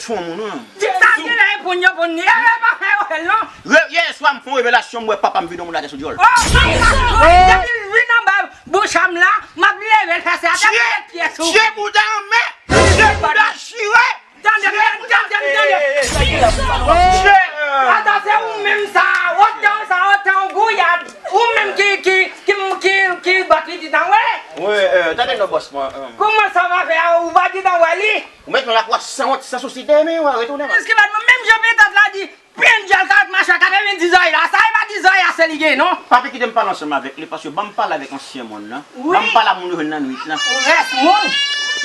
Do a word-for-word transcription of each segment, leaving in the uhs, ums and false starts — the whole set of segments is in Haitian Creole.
fon moun, wi. Sa ki la e pou yo pou ni. E pa fè yo fè l non. Yè swa m fè yon revelasyon, m wè papa m vide yon moun atè sou dyòl. Oh my God! Depi l vin anba bouch a m la, m ap leve l fè se atè m met pyès ou. Tye bouda an men, tye bouda chire. Tande, tande, tande, tande. Ata se ou menm sa, otan sa, otan gouyad. Ou menm ki, ki, ki, ki, ki bat pitit an, wi. Wi, tande non bòs mwen. Kouman sa va fè a, ou pa di nan wè li? Ou met yon lakwa sanwont, san sousite, men w a retounen. Eske bat mwen menm jan pitit la di, Pi dyòl ka ret mache a katrevendiz zòrèy la, sa e pa di zòrèy a se li gen non. Pa pe kite m pale ansanm avèk li, paske ban m pale avèk ansyen mòn nan. Wi. Ban m pale a moun yo jwenn nan nwit lan. Ou rès moun.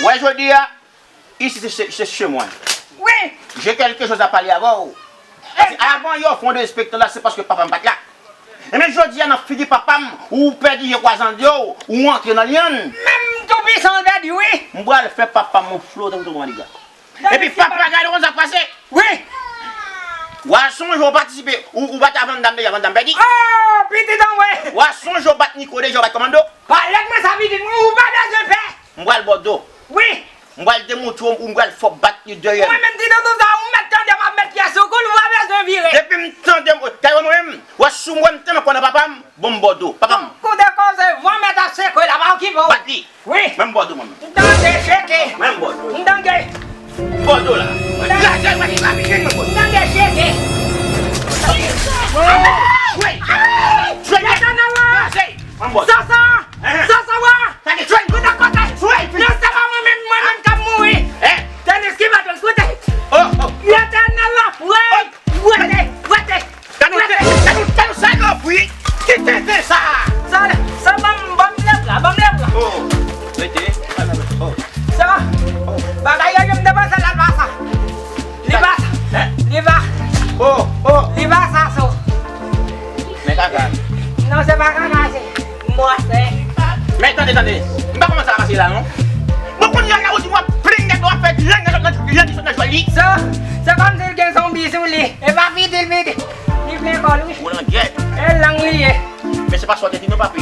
Wè jodi a, isi se, se, se chez moi. Wi. J'ai quelque chose à parler avec vous. Paske avan yo fè yon derespektan la, se paske papa m pa t la. Ebyen jodi a nan figi papa m, ou pèdi je kwa zandye w, ou antre nan lyann. Menm toupisan l pèdi wi. M pral fè papa m yon flotan pou tonton Maniga. Epi papa gade konn sa k pase. Wi. W a sonje w patisipe, ou, ou bat a Van Damme deja, Van Damme pèdi. Oh, pitit an mwen. W a sonje w bat Nico deja, w bat Commando. Pale ak mwen sa pitit mwen, ou pa bezwen pè. M pral ba w do. Wi. M pral demontre w, m pral fè w bat li dèyè m. Mwen menm ti tonton sa, ou mèt tande m ap met pyès sou kou l, ou pa bezwen vire. Depi m tande m, tande mwen menm, w a sou mwen m tande kò nan papa m, bon m ba w do. Papa m. Koute koze, van mèt ap sekwe la, pa okipe w. Bat li. Wi. Menm bòdou mwen menm. M tande cheke. Menm bòdou. M tande. Bòdou la. Gade mwen ki pa pikin mwen. M tande cheke. Wi. Wi. Menm bòdou. Sasa. Sasa wa. Sa ki chwe. Koute kote. Chwe. Non se pa mwen menm, mwen menm k ap mouri. Tenis ki baton koute. Oh, oh. Letènèl la. Wi. Wete, wete. Tande w, tande w, tande w, sa nan bri. Ki tenten sa? Sa, sa ban m, ban m lèv la, ban m lèv la. Oh, rete. Oh. Sa, bagay yo, yo m te panse l al pa sa. Li pa sa. Hein? Li pa. Oh, oh. Li pa sa, so. Men kaka. Non, se pa kaka, se. Mwen, se. Men tande, tande. M pa kòmanse a pase la, non. Bon, kounye a la, ou di mwen, plen nèg w ap fè, plen nèg sot nan, plen nèg sot nan jwèl li. Se, se kòmsi l gen zonbi sou li. E pa fidil, fidil. Li plen kò l, wi. Ou nan gè. E lang li ye. Men se pa sa w te di, non, papi.